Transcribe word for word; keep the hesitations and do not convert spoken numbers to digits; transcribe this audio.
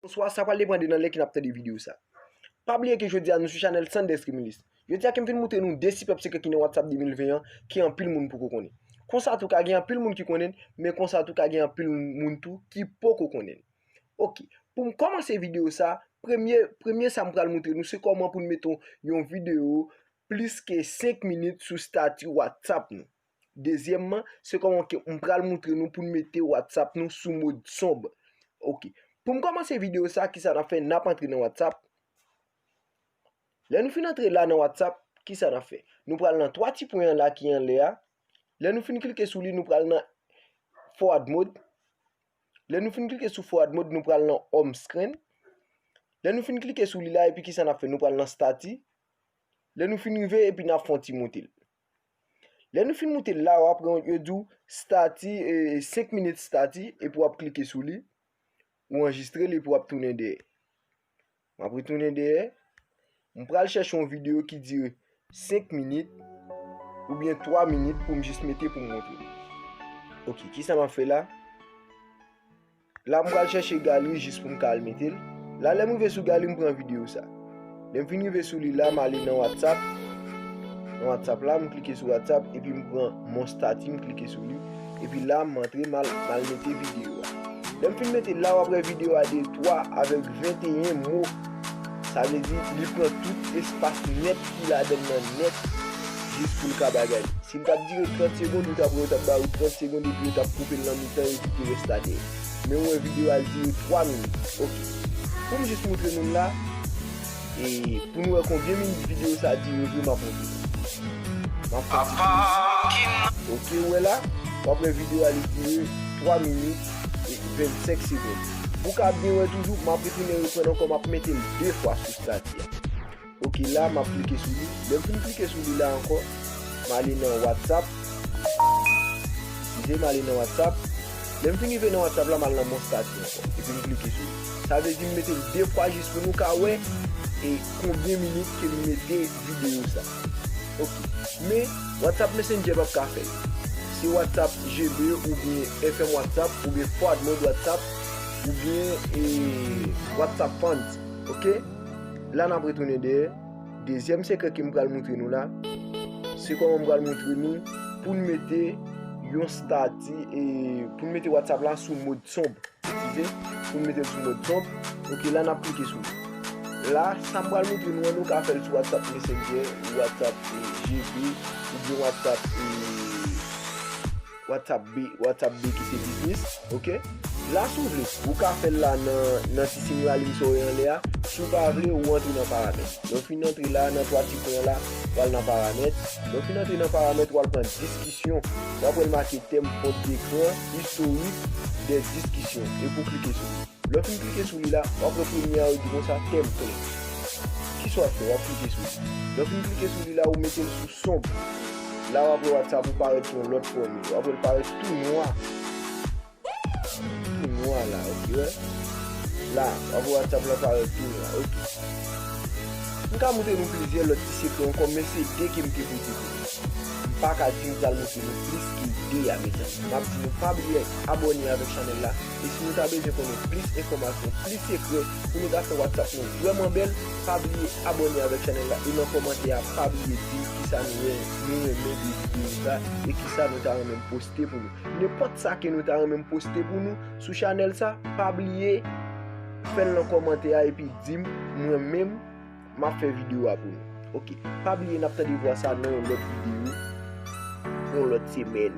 Bonswa, sa pral depann de nan lè ke n ap tande videyo sa. Pa bliye ke jodi a nou sou chanèl Sanders Remilus. Jodi a ke m vin montre nou de sipèb sekrè ki nan WhatsApp de mil ven an ke anpil moun poko konnen. Konsa tou ka gen anpil moun ki konnen l, men konsa tou ka gen anpil moun tou ki poko konnen l. Ok, pou m kòmanse videyo sa, premye, premye sa m pral montre nou se kòman pou n mete yon videyo plis ke senk minit sou stati WhatsApp nou. Dezyèmman, se kòman ke m pral montre nou pou n mete WhatsApp nou sou mòd sonb. Ok. Pou m kòmanse videyo sa, kisa n ap fè? N ap antre nan WhatsApp. Lè nou fin antre la nan WhatsApp, kisa n ap fè? Nou pral nan twa ti pwen an la ki anlè a. Lè nou fin klike sou li, nou pral nan forward mode. Lè nou fin klike sou forward mode, nou pral nan home screen. Lè nou fin klike sou li la, epi kisa n ap fè? Nou pral nan stati. Lè nou fin rive, epi n ap fè yon ti moute l. Lè nou fin moute l la, w ap wè yo di w stati, e, senk minit stati, epi w ap klike sou li, ou anrejistre li, epi w ap tounen dèyè. M ap retounen dèyè. M pral chèche yon videyo ki dire senk minit oubyen twa minit pou m jis mete pou m montre nou. Ok, kisa m ap fè la? La, m pral chèche galeri jis pou m ka al mete l. La, lè m rive sou galeri, m pran videyo sa. Lè m fin rive sou li la, m ale nan WhatsApp. Nan WhatsApp la, m klike sou WhatsApp, epi m pran mon stati, m klike sou li. Epi la, m antre, m al, m al mete videyo a. Lè m fin mete l la, w ap wè videyo a de twa avèk venteyen mo. Sa vle di, li pran tout espas nèt ki ladan l nan nèt, jis pou l ka bagay. Si l t ap dire trant segonn, ou t ap wè yo t ap ba ou trant segonn epi yo t ap koupe l nan mitan, yo kite rès la dèyè. Men ou wè videyo a dire twa minit. Ok. Pou m jis montre nou l la, e pou nou wè konbyen minit videyo sa dire vre, m ap montre nou. M ap fè ti plis. Ok, ou wè la, w ap wè videyo a li dire twa minit e vennsenk segonn. Pou w ka byen wè toujou, m ap retounen reprann ankò, m ap mete l de fwa sou stati a. Ok, la, m ap klike sou li. Lè m fin klike sou li la ankò, m ale nan WhatsApp. Eskize, m ale nan WhatsApp. Lè m fin rive nan WhatsApp la, m al nan mon stati ankò. Epi m klike sou li. Sa vle di m mete l de fwa jis pou nou ka wè e konbyen minit ke m mete videyo sa. Ok. Men, WhatsApp Messenger p ap ka fè l. Se WhatsApp G B oubyen F M WhatsApp oubyen forward mode WhatsApp oubyen, e, WhatsApp Fonts. Ok? La n ap retounen dèyè. Dezyèm sekrè ke m pral montre nou la, se kòman m pral montre nou pou n mete yon stati, e pou n mete WhatsApp la sou mòd sonb. Eskize, pou n mete l sou mòd sonb. Ok, la n ap klike sou li. La, sa m pral montre nou an, nou ka fè l sou WhatsApp Messenger, WhatsApp, e, G B, oubyen WhatsApp, e, WhatsApp B, WhatsApp B ki se biznis, ok? La, si w vle, ou ka fè l la nan, nan ti siy rale m sa w wè anlè a. Si w pa vle, ou antre nan paramèt. Lè w fin antre la, nan twa ti pwen an la, w al nan paramèt. Lè w fin antre nan paramèt, w al pran diskisyon. W ap wè l make tèm, fond d'écran, historique des discussions. Epi w klike sou li. Lè w fin klike sou li la, w ap wè premye a yo di konsa, tèm klè. Kisa w ap fè? W ap klike sou li. Lè w fin klike sou li la, ou mete l sou sonb. La, w ap wè WhatsApp ou parèt yon lòt fòm. W ap wè l parèt tou nwa. Tou nwa la, ok, wè. La, w ap wè WhatsApp la parèt tou nwa, ok. M ka montre nou plizyè lòt ti sekrè ankò, men se de ke m te pote pou nou. M pa ka di m pral montre nou plis ke de a, mezanmi. M ap di nou pa bliye abòne avèk chanèl la. E si nou ta bezwen konnen plis enfòmasyon, plis sekrè pou nou ta fè WhatsApp nou vrèman bèl, pa bliye abòne avèk chanèl la. E nan kòmantè a, pa bliye di m kisa nou ren-, nou renmen de videyo sa e kisa nou ta renmen m poste pou nou. Nenpòt sa ke nou ta renmen m poste pou nou sou chanèl sa, pa bliye fè l nan kòmantè a epi di m, mwen menm, m ap fè videyo a pou nou. Ok, pa bliye n ap tande vwa sa nan yon lòt videyo, yon lòt semèn.